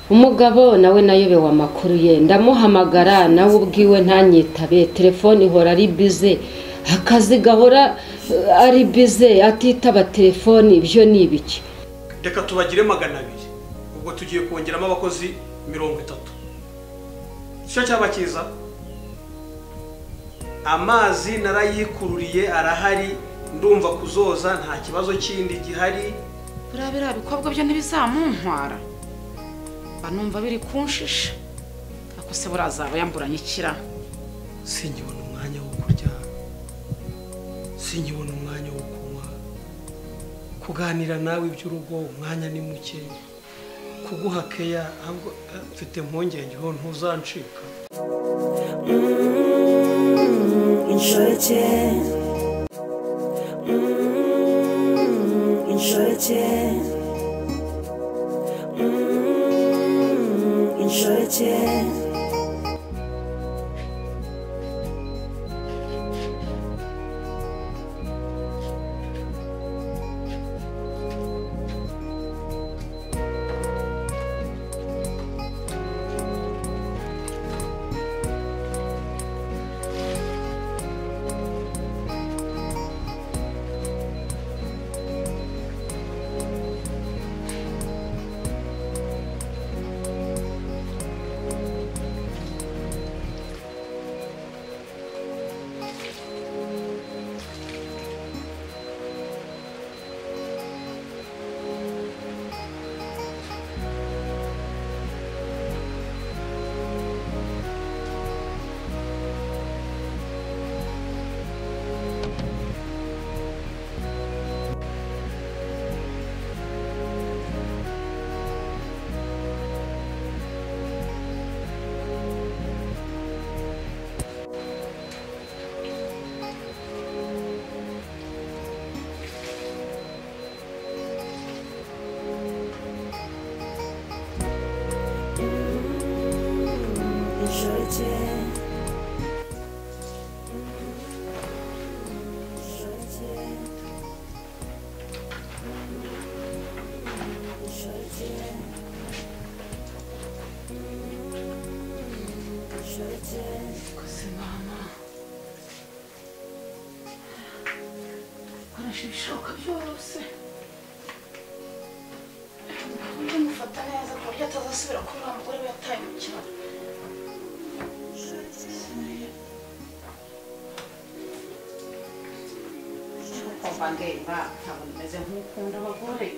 Umugabo nawe nayobewe amakuru ye, ndamuhamagara nawe ubwiwe ntanyitabe, telefone ihora ari bize, akazi gahora ari bize, atitaba telefone, ibyo ni ibiki? Reka tubagire 200, ubwo tugiye kongeramo abakozi 30. Icyo cyaba cyiza. Amazi narayikururiye arahari, ndumva kuzoza nta kibazo kindi gihari. Buriya bikobwa byo ntibizamuntwara, banumva biri kunshisha. Ako se burazaba yamburanye ikira. Sinkibona umwanya wo kurya, sinkibona umwanya wo kunywa, kuganira nawe iby'urugo umwanya ni muke, kuguha keya ahubwo mfite impungenge ho ntuzancika. Inshoreke, inshoreke, inshoreke. Koresha ibishoboka byose ndamufata neza ku buryo atazasubira kuri uriya mugore we yataye mu cyaro. Kumva ndeba ntabwo meze nk'ukunda abagore,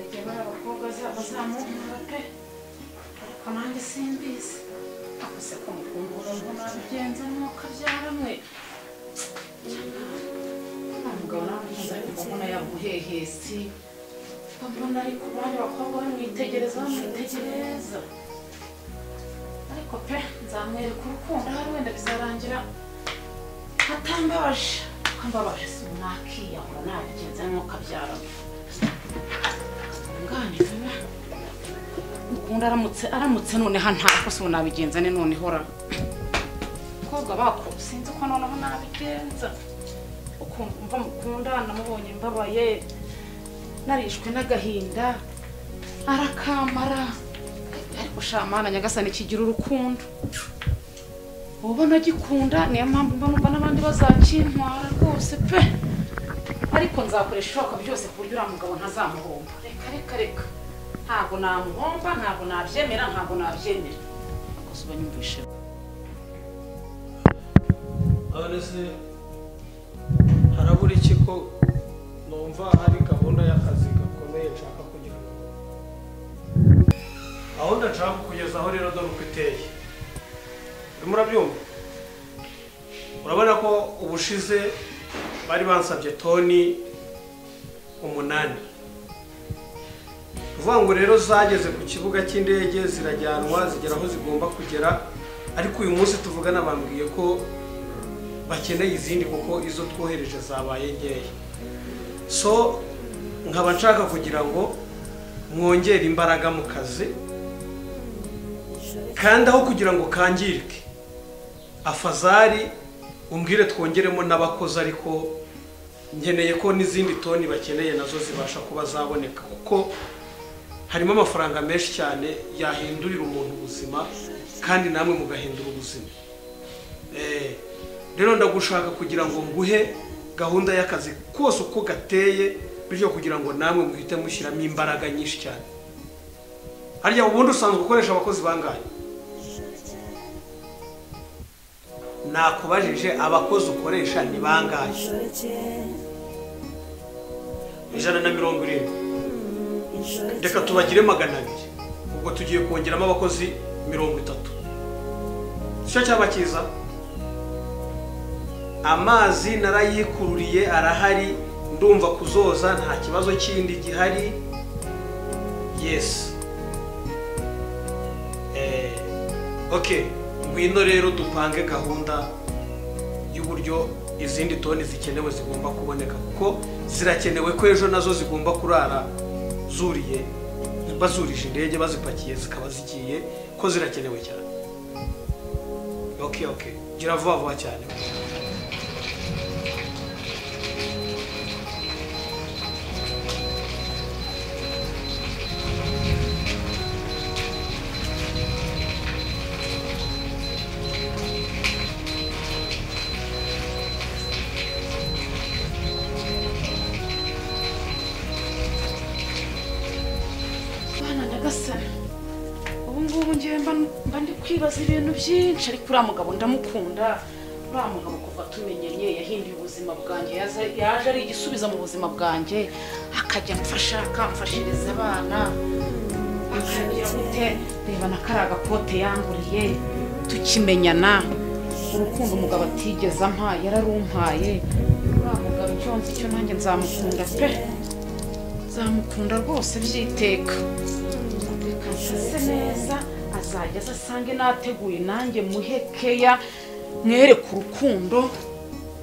igihe bari abakobwa bazamunkura pe, ariko nanjye simbizi. Ako se ko mukungura ngo nabigenza nk'uko abyara mwe. Umugabo nawe nkunze ariko mbona yamuhehesi, mbona ariko abandi bakobwa bamwitegereza bamwitegereza, ariko pe nzamwereka urukundo ahari wenda bizarangira atambabaje. Ko mbabaje si nakiyahura nabigenza nk'uko abyara nganize mukunda. Aramutse noneho ntabwo si nabigenza ne noneho ra abakobwa bako sinzi ko noneho nabigenza. Ukuntu mva mukunda namubonye mbabaye narishwe n'agahinda arakamara, ariko shamana Nyagasani kigira urukundo ubona gikunda, niyo mpamvu mba numva n'abandi bazakintwara rwose pe. Ariko nzakoresha ishoboka byose ku buryo uriya mugabo ntazamuhomba. Reka reka reka, ntabwo namuhomba, ntabwo nabyemera, ntabwo nabyemera. Akoze ubanyumvishe. None se harabura iki ko numva hari gahunda y'akazi gakomeye nshaka kugira ngo gahunda nshaka kugezaho rero dore uko iteye. Urimo urabyumva? Urabona ko ubushize bari bansabye toni 8. Uvuga ngo rero zageze ku kibuga cy'indege zirajyanwa zigera aho zigomba kugera, ariko uyu munsi tuvugana bambwiye ko bakeneye izindi kuko izo twohereje zabaye nkeya. So nkaba nshaka kugira ngo mwongere imbaraga mu kazi, kandi aho kugira ngo kangirike afazari umbwire twongeremo n'abakozi, ariko nkeneye ko n'izindi toni bakeneye nazo zibasha kuba zaboneka, kuko Harimo amafaranga menshi cyane yahindurira umuntu ubuzima kandi namwe mugahindura ubuzima. Rero ndagushaka kugira ngo nguhe gahunda y'akazi kose uko gateye, bityo kugira ngo namwe muhite mushyiramo imbaraga nyinshi cyane. Harya ubundi usanzwe ukoresha abakozi bangahe? Nakubajije abakozi ukoresha ni bangahe? 170. Reka tubagire 200. Ubwo tugiye kongeramo abakozi 30. Cyo cyaba cyiza. Amazi narayikururiye arahari, ndumva kuzoza nta kibazo kindi gihari. Yes. Okay, ngwino rero dupange gahunda y'uburyo izindi toni zikenewe zigomba kuboneka, kuko zirakenewe ko ejo nazo zigomba kurara zuriye, bazurije indege bazipakiye zikaba zigiye, ko zirakenewe cyane. Okay, okay. Gira vuba vuba cyane. Kwibaza ibintu byinshi ariko uriya mugabo ndamukunda. Uriya mugabo kuva tumenyanye yahinduye ubuzima bwanjye, yaje ari igisubizo mu buzima bwanjye, akajya amfasha, akamfashiriza abana, akagira gute, reba na kariya gakote yanguriye tukimenyana. Urukundo umugabo atigeze ampa yararumpaye. Uriya mugabo icyo nzi cyo nanjye nzamukunda pe, nzamukunda rwose byiteka. Reka nsase neza, azajya asange nateguye nanjye muhe keya, mwereke urukundo.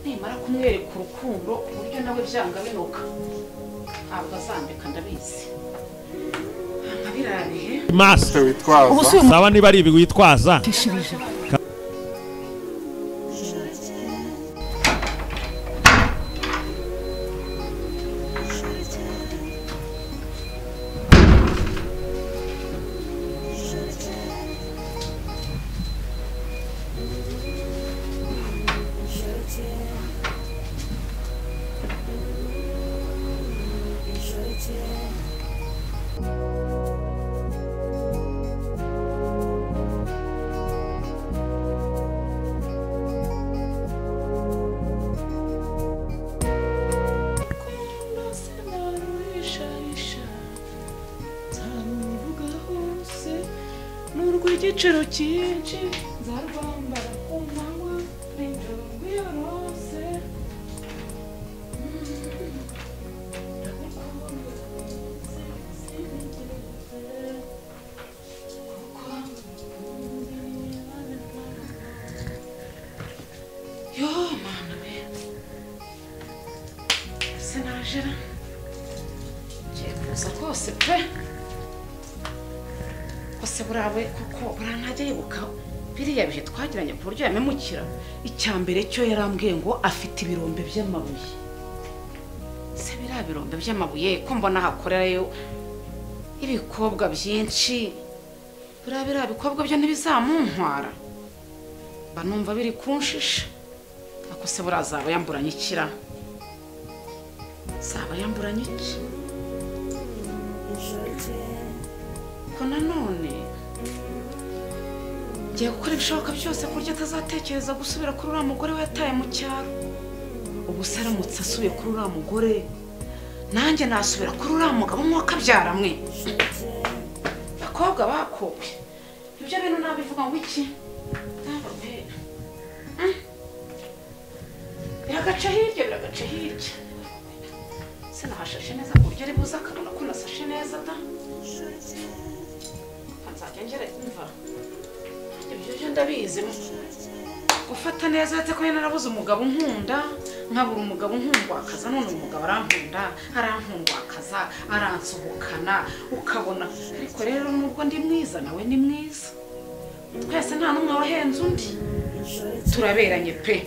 Nimara kumwereka urukundo ku buryo nawe byanga binuka, ntabwo azandeka, ndabizi. Master witwaza saba niba ari ibi witwaza. Igiciro cyinshi nzarwambara ku manywa nijoro rwiyarose. Yo mana we, sinajera ngiye kuza rwose pe. Kose burawe kuko burantajya yibuka biriya bihe twagiranye ku buryo yamemukira. Icyambere cyo yarambwiye ngo afite ibirombe by'amabuye. Se biriya birombe by'amabuye ko mbona hakorerayo ibikobwa byinshi, buriya bikobwa byo ntibizamuntwara, mba numva biri kunshisha. Ako se burazaba yamburanye ikira, zaba yamburanye iki? Ko nanone ngiye gukora ibishoboka byose ku buryo atazatekereza gusubira kuri uriya mugore we yataye mu cyaro. Ubu se aramutse asubiye kuri uriya mugore, nanjye nasubira kuri uriya mugabo mwakabyara mwe. Bakobwa bakobwe, ibyo bintu nabivuga ngo iki? Biragaca hirya, biragaca hirya. Sinahashashe neza ku buryo ari buze akabona ko nasashe neza da. Nzajya ngera imva. Ibyo ndabizi. Gufata neza uretse ko narabuze umugabo unkunda, nkabura umugabo unkundwakaza, none umugabo arankunda, arankundwakaza, aransohokana, ukabona. Ariko rero nubwo ndi mwiza nawe ni mwiza. Twese nta n'umwe wahenze undi. Turaberanye pe.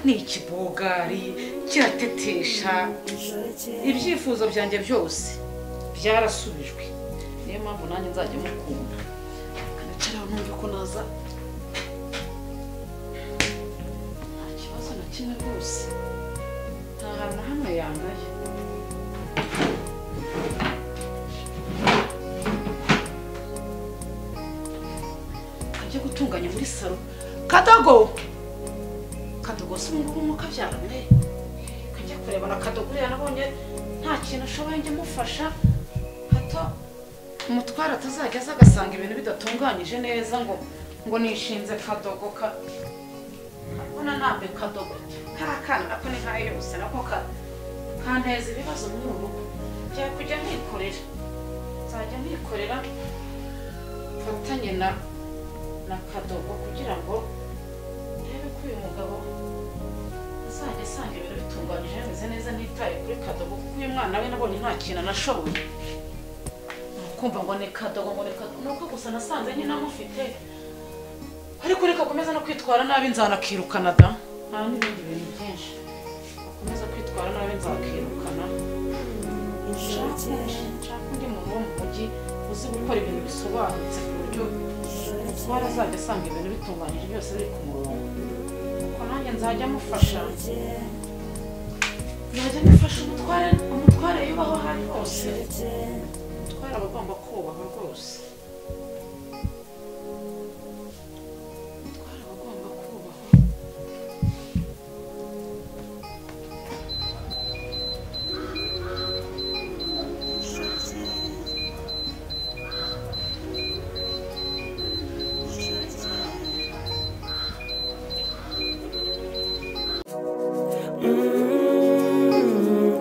Ni ikibogari kiratetesha. Ibyifuzo byanjye byose byarasubijwe. Niyo mpamvu nanjye nzajya mukunda. Kanicara numve ko naza. Nta kibazo na kimwe rwose. Nta hantu na hamwe yangaye. Kajya gutunganya muri salo. Kadogo! Kadogo si ubu ngubu mukabyarane. Kajya kureba na Kadogo uriya nabonye nta kintu ashoboye njye mufasha. Hato umutwara atazajya aza agasanga ibintu bidatunganyije neza ngo nishinze Kadogo ka ubona nambe Kadogo kariya kana nako ni nkayo yose nako kanteza ibibazo muri uru rugo. Ngiye kujya nikorera, nzajya nikorera mfatanye na Kadogo kugira ngo ndebe ko uyu mugabo azajya asanga ibintu bitunganyije bimeze neza ntitaye kuri Kadogo, kuko uyu mwana we nabonye nta kintu anashoboye. Kumva ngo ni Kadogo ngo ni Kadogo, nuko gusa nasanze nyine amufite, ariko reka akomeza no kwitwara nabi nzanakirukana da. Nta n'ibindi bintu byinshi, akomeza kwitwara nabi nzakirukana. Nshaka undi muntu wo mu mujyi uzi gukora ibintu bisobanutse ku buryo umutware azajya asanga ibintu bitunganyije byose biri ku murongo, kuko nanjye nzajya amufasha, nzajya amufasha umutware yubaho aho ari hose. Umutware aba agomba kubahwa rwose. Umutware aba agomba kubahwa.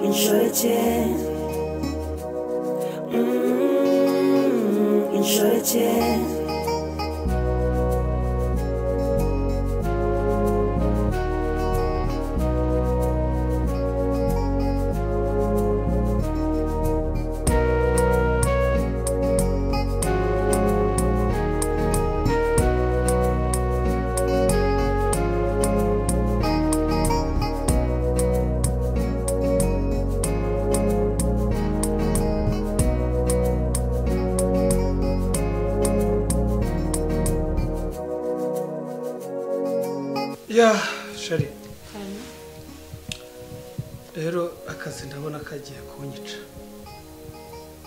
Inshoreke, inshoreke. Ya shari, rero akazi ndabona kagiye kunyica.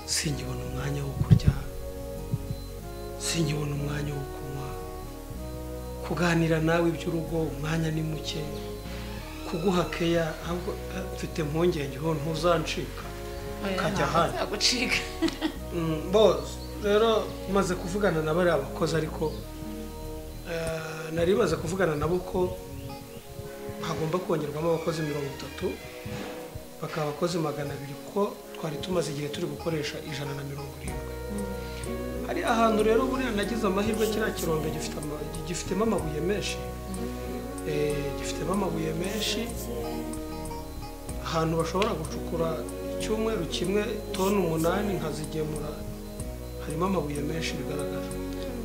Sinkibona umwanya wo kurya, sinkibona umwanya wo kunywa, kuganira nawe iby'urugo umwanya ni muke, kuguha keya ahubwo mfite impungenge ho ntuzancika kajya ahandi. Bo rero maze kuvugana na bariya bakozi, ariko nari maze kuvugana nabo ko hagomba kongerwamo abakozi 30 bakaba abakozi 200 kuko twari tumaze igihe turi gukoresha 170. Hari ahantu rero buriya nagize amahirwe, kiriya kirombe gifitemo amabuye menshi, gifitemo amabuye menshi, ahantu bashobora gucukura icyumweru kimwe toni 8 nkazigemura, harimo amabuye menshi bigaragara.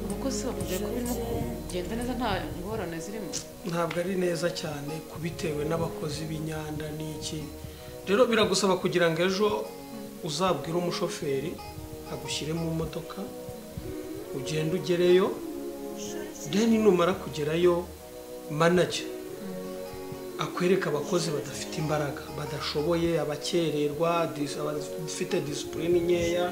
Abakozi bakubwiye ko birimo kugenda neza nta ngorane zirimo? Ntabwo ari neza cyane kubitewe n'abakozi b'inyanda n'iki. Rero biragusaba kugira ngo ejo uzabwire umushoferi agushyire mu modoka ugende ugereyo, then numara kugerayo manager akwereka abakozi badafite imbaraga, badashoboye, abakererwa, abafite discipline nkeya.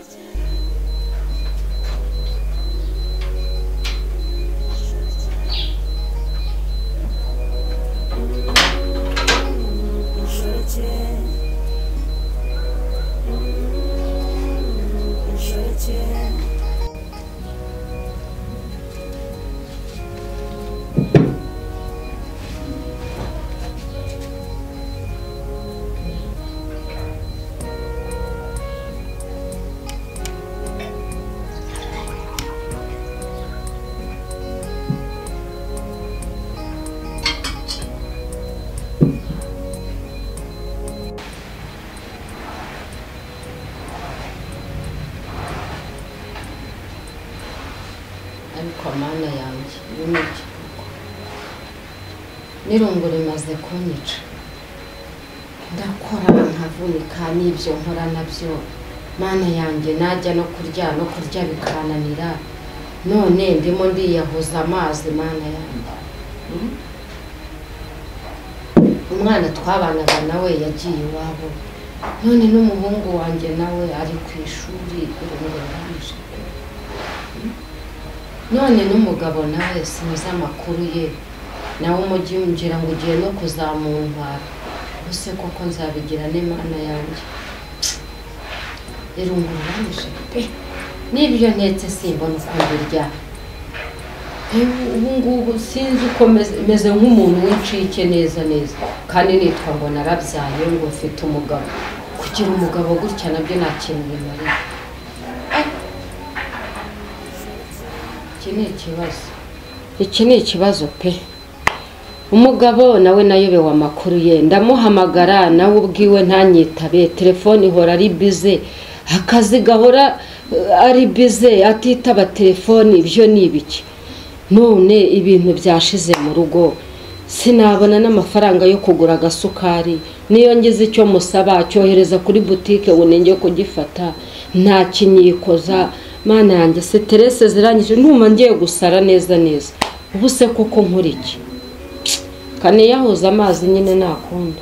Ariko mana yanjye y'umugihugu n'irungu rimaze kunyica, ndakora nkavunika n'ibyo nkora nabyo Mana yanjye, najya no kurya no kurya bikananira, none ndimo ndiyahuza amazi. Mana yanjye, umwana twabanaga nawe yagiye iwabo, none n'umuhungu wanjye nawe ari ku ishuri, urunguranje. None n'umugabo nawe sinzi amakuru ye, nawe umujyi ngira ngo ugiye no kuzamuntwara. Ubuse koko nzabigira n'Imana yanjye? Irunguranje pe, n'ibyo ntetse simbona uko mbirya. Ubu ngubu sinzi uko meze, nk'umuntu w'incike neza neza, kandi nitwa ngo narabyaye, ngo mfite umugabo. Kugira umugabo gutya nabyo nta kintu bimariye. Iki ni ikibazo, iki ni ikibazo pe. Umugabo nawe nayobewe amakuru ye, ndamuhamagara nawe ubwiwe ntanyitabe, telefone ihora ari bize, akazi gahora ari bize, atitaba telefone. Ibyo ni ibiki? None ibintu byashize mu rugo, sinabona n'amafaranga yo kugura agasukari. Niyo ngize icyo musaba cyohereza kuri butike ngo ninjye kugifata, nta kinyikoza. Mana yanjye, stress zirangije, ndumva ngiye gusara neza neza. Ubu se koko nkora iki? Kaniyahuza amazi nyine nakunda.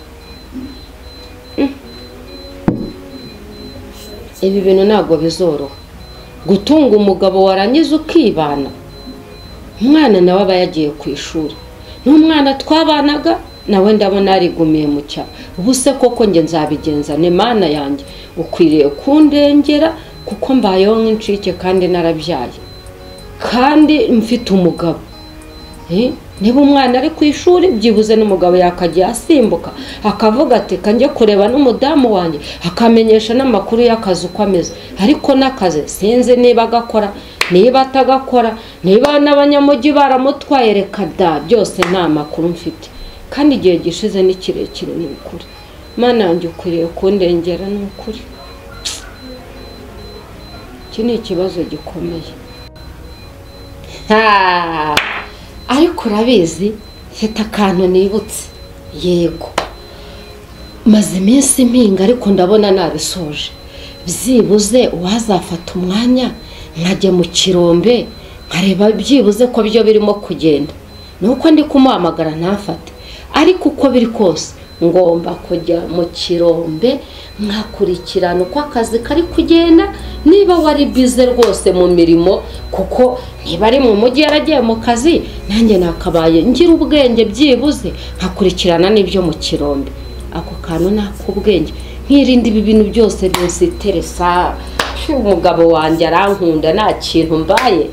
Ibi bintu ntabwo bizoroha gutunga umugabo warangiza ukibana. Umwana nawe aba yagiye ku ishuri, n'umwana twabanaga nawe ndabona yarigumiye mu cyaro. Ubu se koko njye nzabigenza ne? Mana yanjye, ukwiriye kundengera, kuko mbayeho nk'incike kandi narabyaye kandi mfite umugabo. Niba umwana ari ku ishuri, byibuze n'umugabo yakajya asimbuka akavuga ati kanjye kureba n'umudamu wanjye, akamenyesha n'amakuru y'akazi uko ameze. Ariko n'akazi sinzi niba agakora, niba atagakora, niba n'abanyamujyi baramutwaye, reka da, byose nta makuru mfite. Kandi igihe gishize ni kirekire, ni ukuri. Mana yanjye, ukwiriye kundengera, ni ukuri. Iki ni ikibazo gikomeye. Ariko urabizi, mfite akantu nibutse. Yego, maze iminsi mpinga ariko ndabona nabisoje. Byibuze uwazafata umwanya nkajya mu kirombe nkareba byibuze ko byo birimo kugenda. Nuko ndi kumuhamagara ntafate, ariko uko biri kose ngomba kujya mu kirombe nkakurikirana uko akazi kari kugenda, niba wari bize rwose mu mirimo, kuko niba ari mu mujyi yaragiye mu kazi, nanjye nakabaye ngira ubwenge byibuze nkakurikirana n'ibyo mu kirombe. Ako kantu nakubwenge, nkirinda ibi bintu byose binsiteresa. Umugabo wanjye arankunda nta kintu mbaye.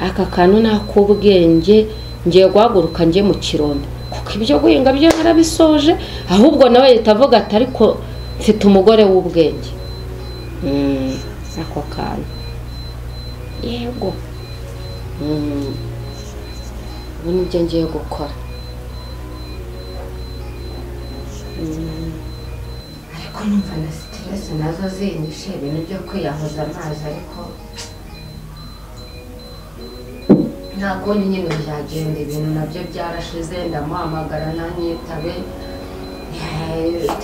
Aka kantu nakubwenge, ngiye guhaguruka njye mu kirombe, kuko ibyo guhinga byo narabisoje. Ahubwo nawe yahita avuga ati ariko mfite umugore w'ubwenge. Ako kantu, yego, ubu nibyo ngiye gukora. Ariko numva na stress nazo zinyishe, ibintu byo kwiyahuza amazi, ariko nta kundi nyine byagenda. Ibintu nabyo byarashize, ndamuhamagara ntanyitabe,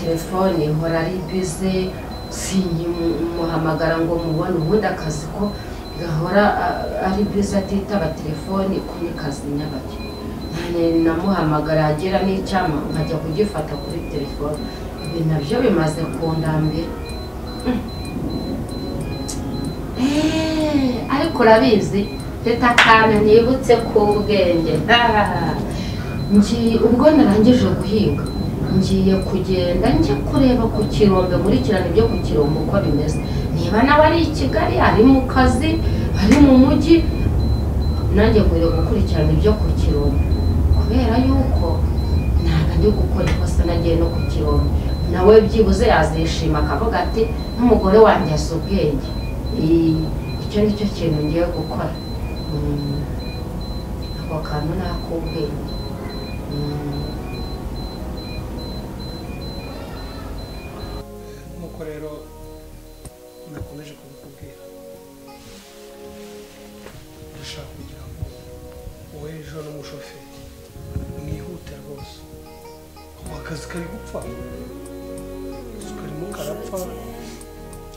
telefone ihora ari bize, sinkimuhamagara ngo mubone. Ubundi akazi ko gahora ari bize atitaba telefone, ko ni kazi nyabaki. Namuhamagara agera n'icyama nkajya kugifata kuri telefone. Ibi nabyo bimaze kundambira. Ariko urabizi, mfite akantu nibutse k'ubwenge. Ubwo narangije guhinga, ngiye kugenda njye kureba ku kirombe, nkurikirana ibyo ku kirombe uko bimeze. Niba nawe ari i Kigali, ari mu kazi, ari mu mujyi, nanjye nkwiriye gukurikirana ibyo ku kirombe, kubera yuko ntabwo ndi gukora ikosa nagiye no ku kirombe. Nawe byibuze yazishima akavuga ati n'umugore wanjye azi ubwenge. Icyo ni cyo kintu ngiye gukora. Ako kantu ni ak'ubwenge. Nk'uko rero nakomeje kubikubwira, dushaka kugira ngo wowe ejo n'umushoferi mwihute rwose, ubu akazi kari gupfa, akazi karimo karapfa. gupfa,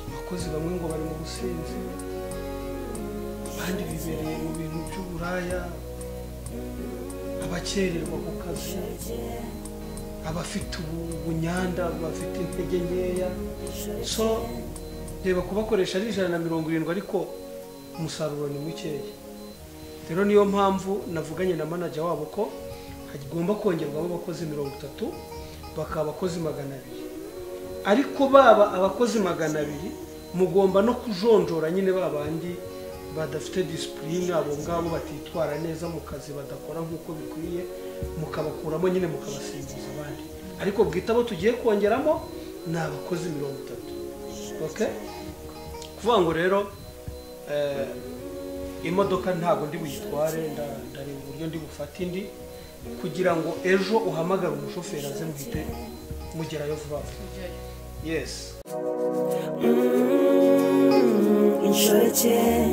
abakozi bamwe ngo bari mu businzi, abandi bibereye mu bintu by'uburaya, abakererwa ku kazi, abafite ubunyanda, bafite intege nkeya. So reba kubakoresha ari 170 ariko umusaruro ni mukeya. Rero niyo mpamvu navuganye na manager wabo ko hagomba kongerwamo abakozi 30 bakaba abakozi 200. Ariko baba abakozi 200 mugomba no kujonjora nyine babandi badafite discipline, abo ngabo batitwara neza mu kazi, badakora nk'uko bikwiye, mukabakuramo nyine mukabasimbuza abandi. Ariko bwita abo tugiye kongeramo ni abakozi 30. Okay? Kuvuga ngo rero imodoka ntago ndi buyitware, ndareba uburyo ndi bufate indi kugira ngo ejo uhamagare umushoferi aze muhite mugerayo vuba vuba. Yes. Inshoreke.